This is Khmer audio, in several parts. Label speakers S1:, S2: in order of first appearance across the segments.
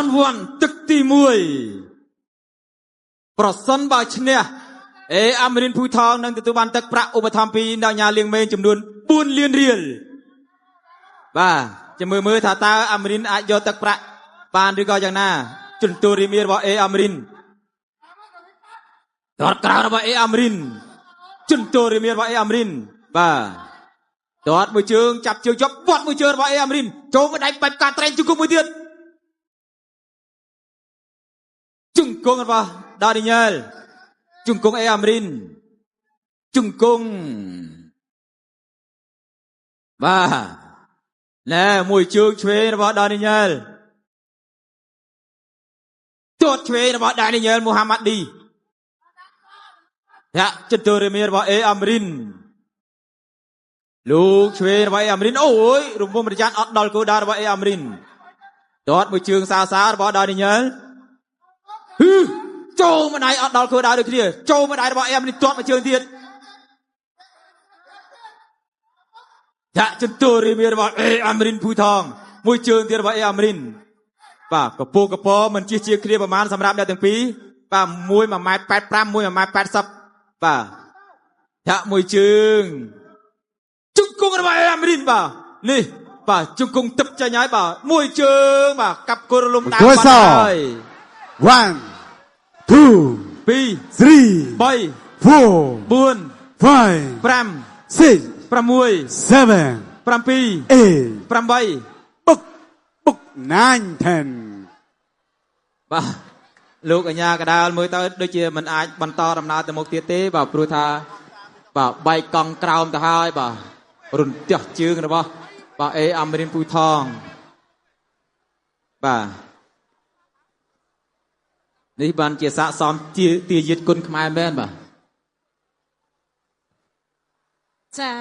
S1: Round 1ទឹកទី1ប្រសិនបើឈ្នះអេអាមរិនភូថងនឹងទទួលបានទឹកប្រាក់ឧបត្ថម្ភពីអ្នកញ៉ាលៀងមេងចំនួន4លានរៀលបាទចាំមើលមើលថាតើអាមរិនអាចយកទឹកប្រាក់បានឬក៏យ៉ាងណាជន្ទូរីមីរបស់អេអាមរិនទាត់ក្រៅរបស់អេអាមរិនជន្ទូរីមីរបស់អេអាមរិនបាទទាត់មួយជើងចាប់ជើងជាប់វាត់មួយជើងរបស់អេអាមរិនចូលមួយដៃបាច់កាត្រែងជង្គង់មួយទៀតជង្គង់របស់ដានីញ៉ែលជង្គង់អេអាមរិនជង្គង់បាទណែមួយជើងឆ្វេងរបស់ដានីញ៉ែលទាត់ឆ្វេងរបស់ដានីញ៉ែលមូហាម៉ាឌីយ៉ាជន្ទូរីមីរបស់អេអាមរិនលោកឆ្វេងរបស់អេអាមរិនអូយរំវងប្រច័នអត់ដល់គោលដៅរបស់អេអាមរិនទាត់មួយជើងសាសារបស់ដានីញ៉ែលហឺចូលម្ដាយអត់ដល់គោលដៅដូចគ្នាចូលម្ដាយរបស់អេអាមរិនទាត់មួយជើងទៀតយ៉ាជន្ទូរីមីរបស់អេអាមរិនភូថងមួយជើងទៀតរបស់អេអាមរិនបាទកពូកពមិនជិះជាគ្នាប្រហែលសម្រាប់អ្នកទាំងពីរបាទមួយ1.85ម៉ែត្រមួយ1.80ម៉ែត្របាទធាក់មួយជើងជង្គង់របស់អេអាមរិនបាទនេះបាទជង្គង់ទឹកចេញហើយបាទមួយជើងបាទកាប់គល់រលំដើមបាត់ហើយ
S2: 1 2
S1: 2
S2: 3
S1: 3
S2: 4
S1: 4
S2: 5
S1: 5
S2: 6
S1: 6
S2: 7
S1: 7
S2: 8
S1: 8
S2: បុកបុក9 10
S1: បាទលោកអញ្ញាកដាលមើលទៅដូចជាមិនអាចបន្តដំណើរទៅមុខទៀតទេបាទព្រោះថាបាទបែកកង់ក្រោមទៅហើយបាទរន្ទះជើងរបស់បាទអេអាមរិនពូថងបាទនេះបានជាសាកសមជាទាយាទគុណខ្មែរមែនបាទ
S3: ចា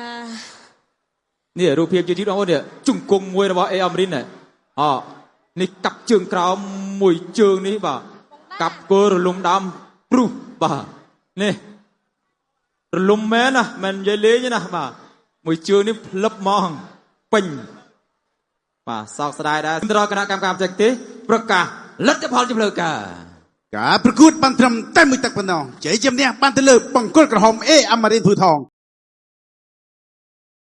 S1: នេះរូបភាពយឺតៗបងប្អូននេះជង្គង់មួយរបស់អេអាមរិននេះអនេះកាប់ជើងក្រោមមួយជើងនេះបាទកាប់គោរលំដើមព្រុសបាទនេះរលំមែនណាមិននិយាយលេងទេណាបាទមួយជើងនេះផ្លឹបហ្មងពេញបាទសោកស្ដាយដែរដល់គណៈកម្មការបច្ចេកទេសប្រកាសលទ្ធផលជាផ្លូវការ
S2: ការប្រកួតបានត្រឹមតែមួយទឹកប៉ុណ្ណោះជ័យជំនះបានទៅលើបង្គោលក្រហមអេអាមរិនភូថង